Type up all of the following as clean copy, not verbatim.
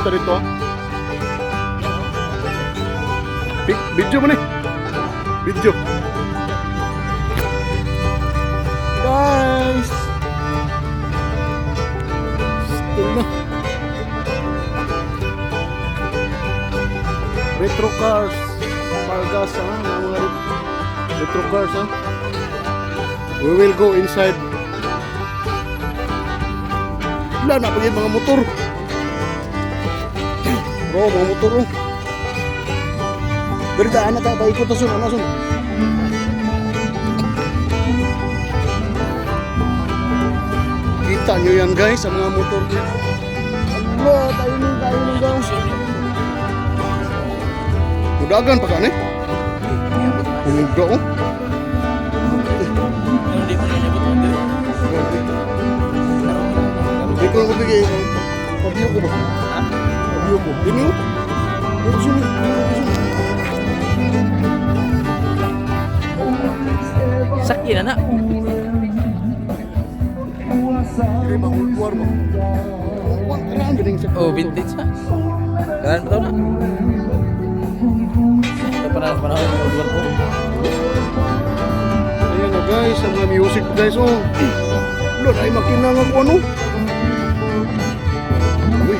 Ta dito ah. Video mo ni. Video. Guys. Still na. Retro cars. Pargas ah, mga retro cars ah. We will go inside. Wala na pag mga motor. Bro, mga motor oh. Dari ta ana ta paikot ta sun, ana sun. Kita nyo yan guys, ang mga motor niya. Allah, tayo nung guys. Mudagan pa ka ni? Umuga oh. Hindi ko na inabot ang diri. Hindi ko lang magbigay. Pabiyo ko ba? Ha? Pabiyo ko. Ini oh. Pero sino? Sino? Sakya na na. Hindi ba war mo? War karaan ganing sa. Oh, vintage na. Karan pa na. Ito pa na panahon ng World War ko. Ayan na guys, ang mga music guys oh. Wala ay makina nga ko ano. Uy,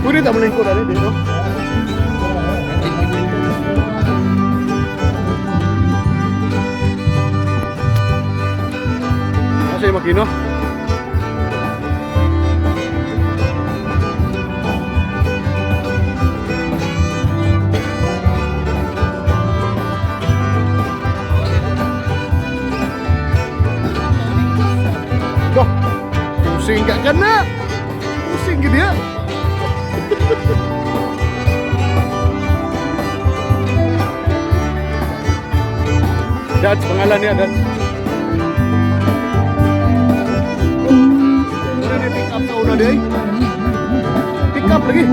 pwede ta mo lingkod ani dito. Asa yung makina? Loh, pusing ka na. Pusing gini ya. Dads, pangalan niya, Dads. Wala ni pick up sa una di ay. Pick up lagi.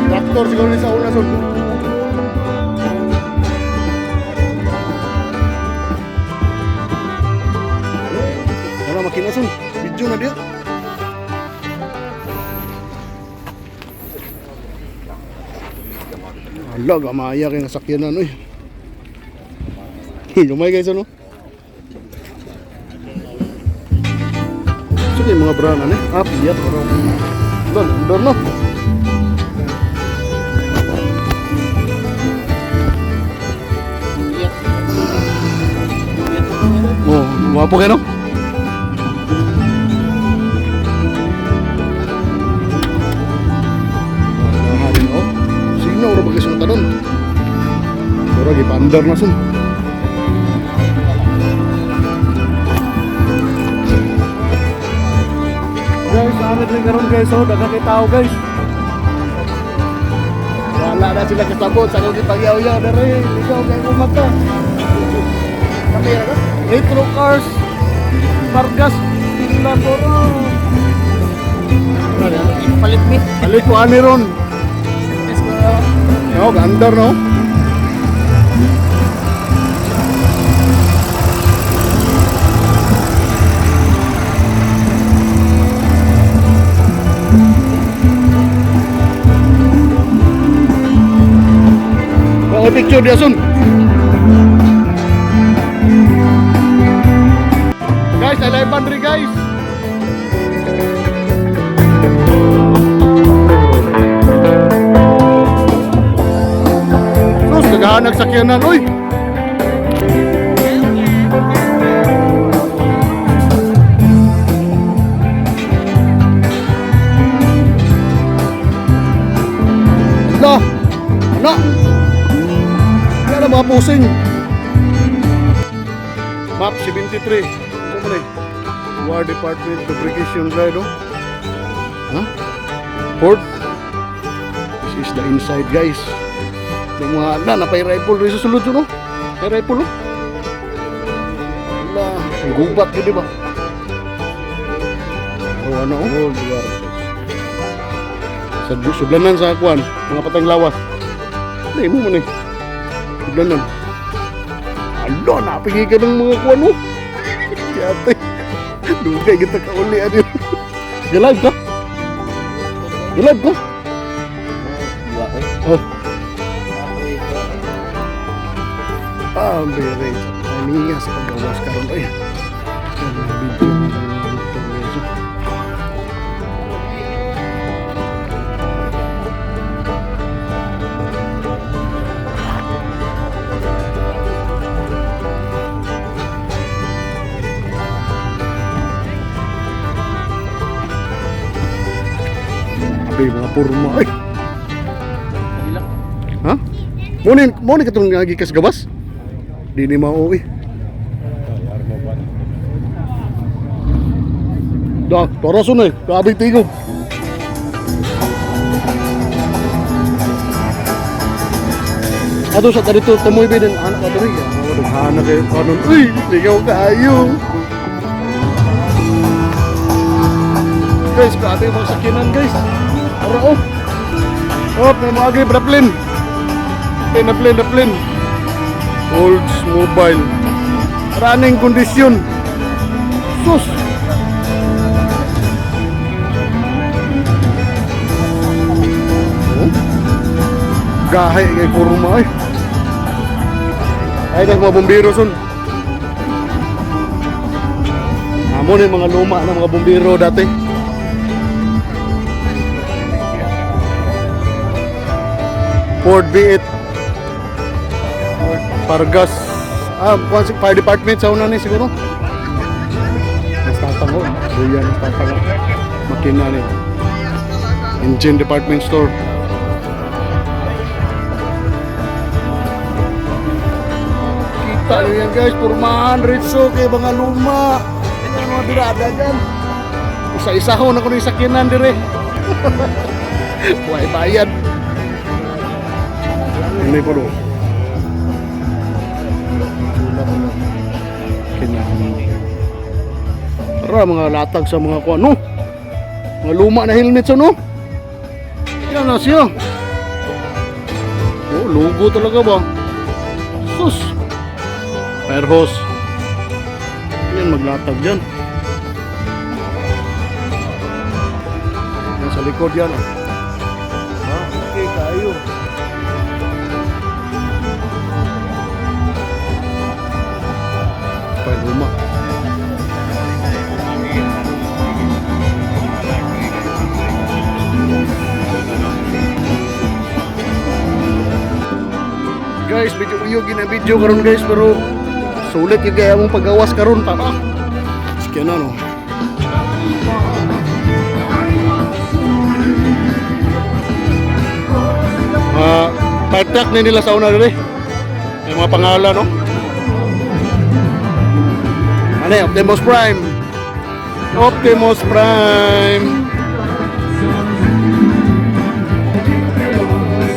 Traktor siguro ni sa una son. Wala makina son. Video na dia. Ala, gamaya kay nasakyanan oy. Gamay guys ano? Sige mga brand ano? Ah, piyat bro. Don, don no. Oh, guwapo kayo no? Mahalin oh. Sino ora bagay sa tanon? Ora gipandar na sun. Guys, amin rin karon guys, oh, daghang kay tao guys. Wala na sila kasabot sa akong gipagyaw-yaw na rin. Ikaw kay kumata. Kamera ka? Retro cars, Vargas, Pila Toro. Palit ni. Palit ko ani ron. Let's go. No, gandar no. Okay, picture dia sun. Guys, I like bandri guys. Sus, naghahanag sakyanan, uy! Ala! Ala! Wala na mga pusing! Map 73. Ano ba eh? War Department Fabrication Drive, no? Huh? Port. This is the inside, guys. Yung mga na, napay rifle rin sa sulod yun, no? May rifle, no? Wala, ang gubat yun, di ba? O ano, oh? Old war. Sa sudlanan sa kuan, mga patang lawas. Hindi mo man eh. Sudlanan. Alo, napingi ka ng mga kuwan, oh. Yate. Dugay kita kauli, ano yun. Live ka? Live ka? Dua ko. Oh. Ah, ang bere. Ay, sa paggawas karon ay. Ang mga video ng motor, guys, oh. Grabe, mga purma ay. Ha? Mo ni katong gikas gawas? Di ni mao eh. Da, tarason eh. Grabe tingog. Ato sa kadito tumoy ba din anak ka diri. Ah, dughana kayo kanon. Uy, ligaw kaayo. Guys, grabe yung mga sakyanan, guys. Ara oh. Oh, may mga agri braplin. Plin, na plin. Olds mobile. Running condition. Sus. Oh. Gahe kay kurma ay. Ay, mga bumbiro son. Amo ni mga luma na mga bumbiro dati. Ford V8 Pargas. Ah, fire department sa una ni siguro. Mas tatango. Buya mas tatango. Makina ni. Engine department store. Kita nyo yan, guys, purmahan, ritso, kay mga luma. Yan mga dirada dyan. Isa-isa ho na kuno yung sakyanan dire. Huwag bayad. Hindi po do. Kanya. Tara, mga latag sa mga kuan, no? Mga luma na helmet sa, no? Yan na siya. Oh, logo talaga ba? Sus! Fire hose. Yan, maglatag dyan. Yan sa likod yan. Oh. Ah, okay, tayo. Paluma. Guys, medyo uyog na video karon, guys, pero sulit yung kaya mong paggawas karon tara. Sige na, no. Ah, uh, ni nila sa una diri. May mga pangalan, no? Ano yun? Optimus Prime. Optimus Prime.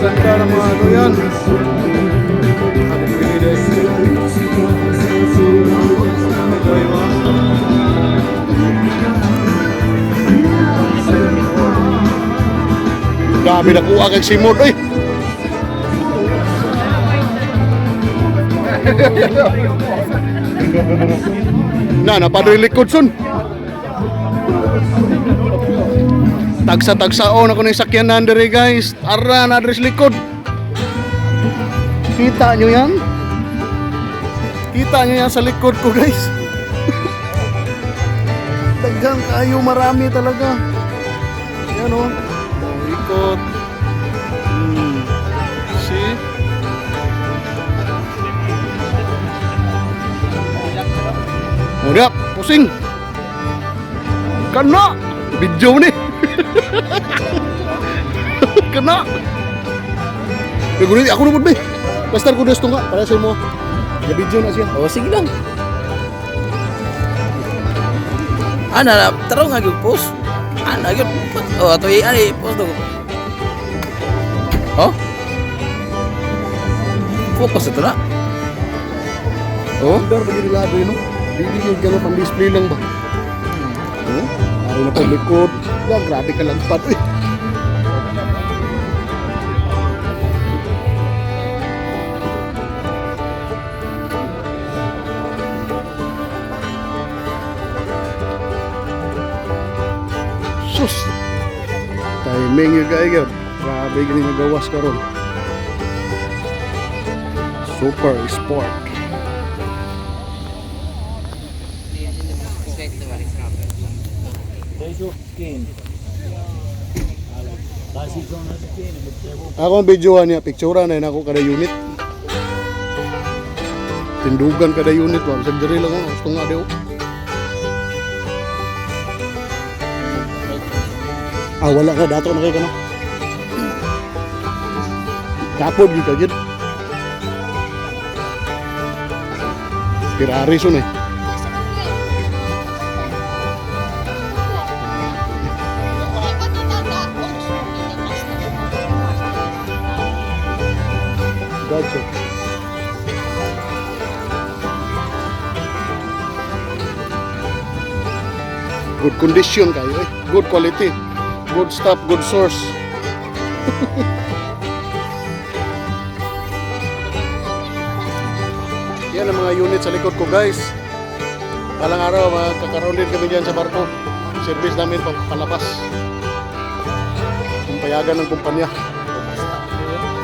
Ganda ng mga ano yan. Dami na kuha kag simod oy. Na, napadoy likod son. Tagsa-tagsaon ako ng sakyanan diri, guys. Ara na diri sa likod. Kita nyo yan? Kita nyo yan sa likod ko, guys. Daghan kayo, marami talaga. Yan oh. Ikot. See? Udah, pusing. Kena. Video ni. Kena. Eh, guni, ako na be. Basta ko gusto nga para sa mo. Ya video na siya. Oh, sige lang. Ana, taro nga gyud post. Ana gyud. Oh, ato i post do. Oh? Focus ito na. Oh? Andar ba gid lado no? Dili gyud gano pang display lang ba. Oh, ari na pag likod. Wah, grabe ka lagpad uy. Sus. Timing yun kayo. Grabe gini nga gawas karon. Super Sport. Ako ang video niya, picture na yun ako kada unit. Tindugan kada unit ba? Bisag diri lang ako, gusto nga diyo. Ah, wala ka, dato na kayo ka no? Kapod yun ka, yun. Ferrari sun eh. Gotcha. Good condition kayo eh. Good quality. Good stuff, good source. Yan ang mga unit sa likod ko, guys. Balang araw, magkakaroon din kami dyan sa barko. Service namin palabas. Kung payagan ng kumpanya.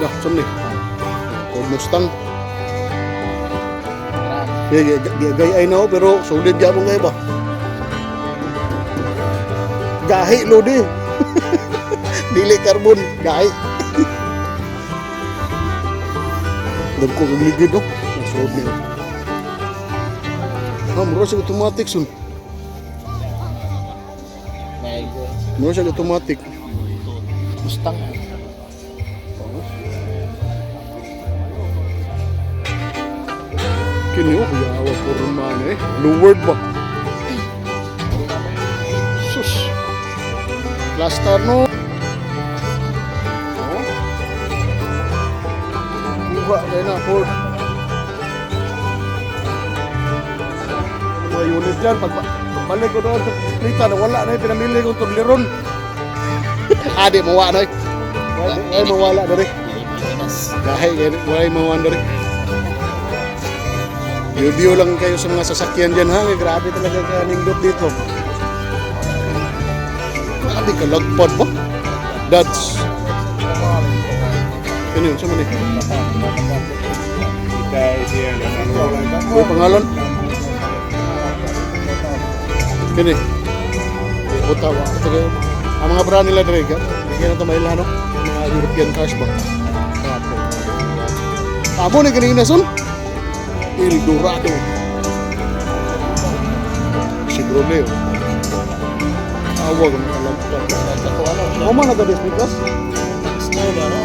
Dah, sumni. Ford Mustang. Gay ay na pero solid gyapon kayo ba? Gahi lodi. Dili carbon, gahi. Dagko kag ligid oh. Nasuod niya. Ah, mura siya automatic sun. Mura siya automatic. Mustang. Kini oh, kuyawa porma na eh. Lowered ba? Sus. Cluster no. Oh. Kuha kayo na, Ford. Ang mga unit dyan, pagbalik ko doon sa bisikleta, nawala na yung pinamili kong Toblerone. Ah, di, mawa na eh. Ay, mawala na rin. Dahil, wala yung mawa na rin. View lang kayo sa mga sasakyan dyan ha. Grabe talaga kanindot dito. Grabe kalagpad ba? Dads. Ano yun? Saan man eh? Ano pangalan? Kini. Ottawa. Sige. Ang mga brand nila dre, bigyan na ito maila no? Ang mga European cars ba? Kapo. Amo ni kanina son? El Dorado. Chevrolet. Oh. Awag ang kalagpad. Amo na ka Pikas? Snow ba no?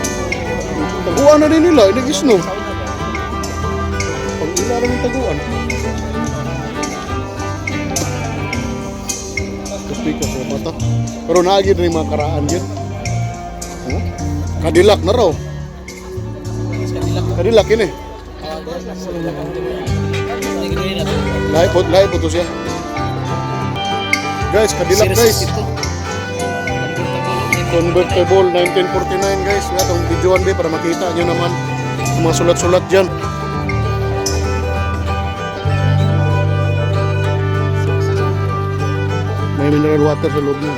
Taguan na din nila, ini snow. Pag ila lang yung taguan. Tapos pikas sa mata. Pero naagi na yung mga karaan yun. Huh? Cadillac na raw. Cadillac yun eh. Lahi po to siya. Guys, Cadillac guys. Convertible 1949 guys. Nga itong videoan be para makita nyo naman ang mga sulat-sulat dyan. May mineral water sa loob niya.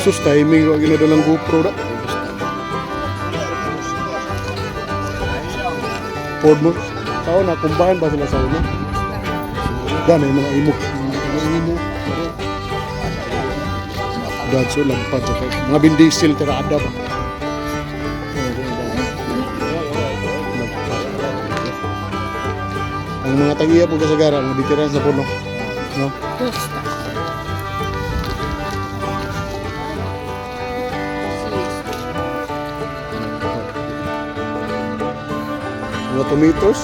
Sus, timing ko ang ginadalang GoPro na. Ford mo. Tao na, kumbahan ba sila sa una? Dan, ay mga imo. Mga imo. Dad, so lagpad. Saka, mga Vin Diesel, tirada ba? Lagpad. Ang mga tagiya po kasagara, mga veterans na po, no? No? Mga tomatoes.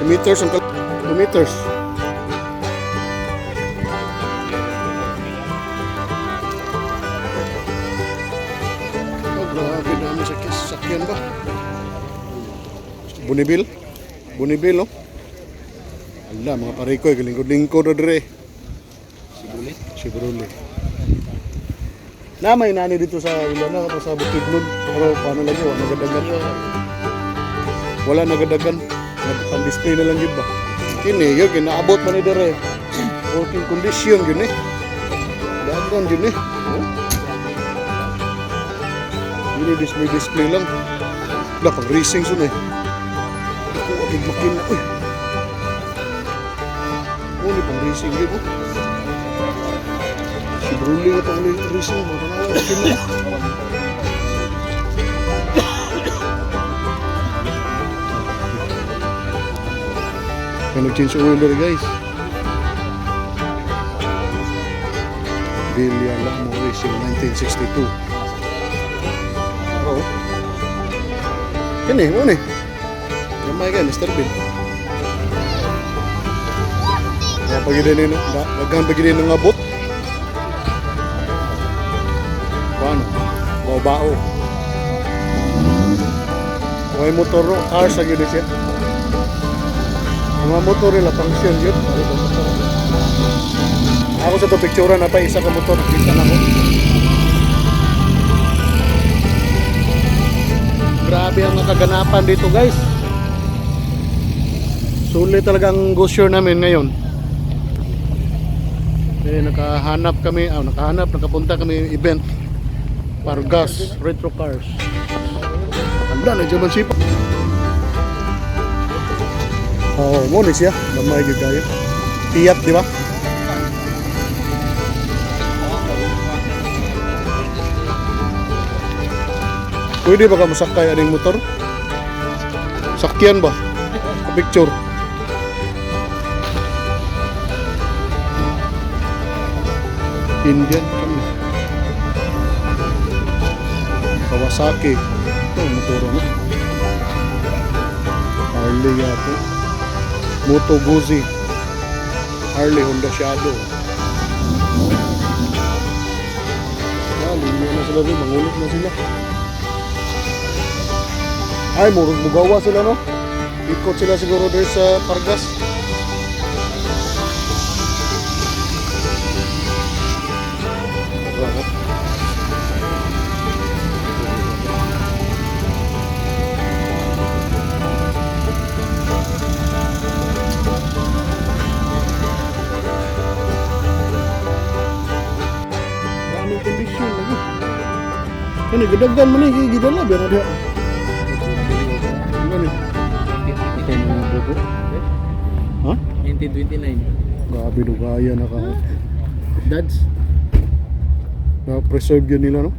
Tomatoes ang tomatoes. Oh, grabe dami sa sasakyan ba? Bonneville? Bonneville, no? Ala, mga parikoy, lingkod-lingkod na dire. Chevrolet. Chevrolet. Na may nani dito sa Ilana, sa Bukidnon. Pero paano lagi, wala nagadagan. Wala nagadagan. Nagpang-display na lang yun ba? Kini, yun, ginaabot man ni dere. Working condition yun eh. Dagan yun eh. Oh. Yun eh, display display lang. Wala, pang racing sun eh. Ako, agig makina. Uy! Oh, ni pang racing yun oh. Si Bruley nga pang racing. Mga tanawa, makina. May nag-change oil there, guys. Villa Lamo Racing 1962. Oo. Kini, mo ni. Gamay ka, Mr. Bean. Kaya pag ni, daghan pag ng abot. Paano? Bao-bao. May motor, no? Cars ang yun siya. Ang mga motor nila, function yun. Ako sa to picture na pa isa ka motor, kita na ko. Grabe ang kaganapan dito, guys. Sulit talaga ang gusyo namin ngayon. Eh, nakahanap kami, nakapunta kami event. Pargas Retro Cars. Anda na German Shepherd. Oo, mo ni siya. Lamay gyud kayo. Fiat, di ba? Pwede ba ka masakay aning motor? Sakyan ba? Picture. Indian kami. Kawasaki. Ito, motor na. Harley yata. Moto Guzzi. Harley Honda Shadow. Ah, linya na sila doon. Mangulit na sila. Ay, murag mugawa sila, no? Ikot sila siguro doon sa Pargas. Bravo. Maraming kondisyon lagi. Ano, gidagdan mo ni, gidala, biya na diha. Ano ni? Ito yung mga buko. Ha? 1929. Grabe, dugaya na ka. Dads. Na-preserve yun nila, no?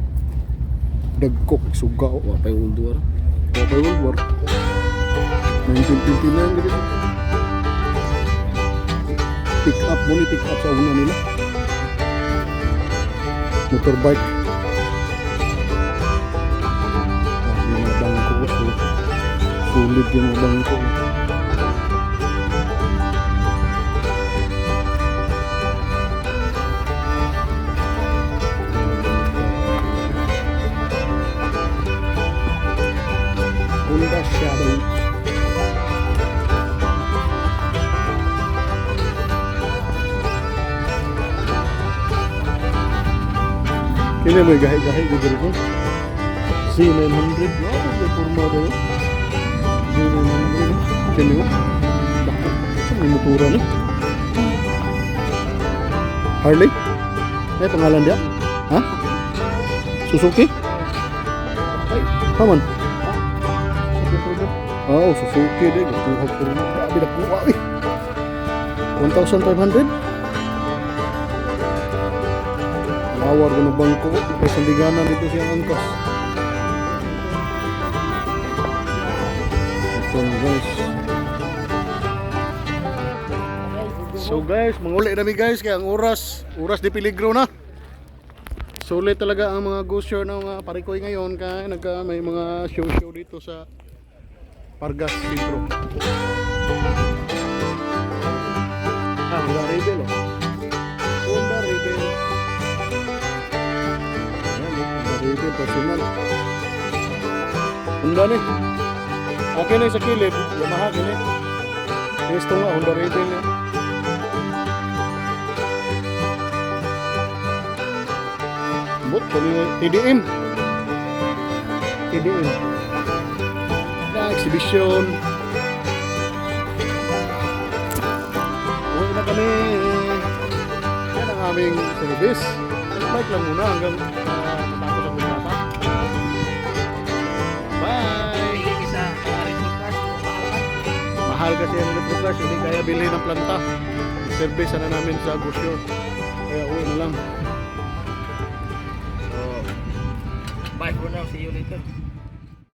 Dagkok, suga, oh. Wa pa'y World War. Okay, World War. 1929, ganito. Pick up mo ni, pick up sa una nila. Motorbike. Grabe yung mga bangko ko. So, solid yung mga bangko. Honda Shadow. Kini may gahi-gahi ko dito ko. Z900. Wow, may forma kayo. Z900. Kini mo. Dako. Ito may motora ni. Harley? May pangalan dia? Ha? Suzuki? Ay, kaman. Oh, Suzuki din. Kuha ko na. Grabe na kuha eh. 1,500? Lawar ko ng bangko. Kay sandiganan dito siyang angkas. Ito na, guys. So guys, manguli na mi, guys, kaya ang oras, oras di peligro na. Sulit talaga ang mga ghost show ng mga parikoy ngayon kaya nagka may mga show-show dito sa Pargas Sentro. Ah, Honda Rebel oh. Honda Rebel. Ayan, oh, Honda Rebel personal. Honda ni. Okay na yung sa kilid, Yamaha kini. Gusto nga Honda Rebel eh. Bot, kani TDM. TDM. Na Exhibition. Uwi na kami. Yan ang aming service. Bike lang muna hanggang matapos ang kontrata. Bye! Sa cars. Mahal kasi ang electric cars, hindi kaya bilhin ng planta. Service na namin sa Gusyo. Kaya uwi na lang. So, bye for now. See you later.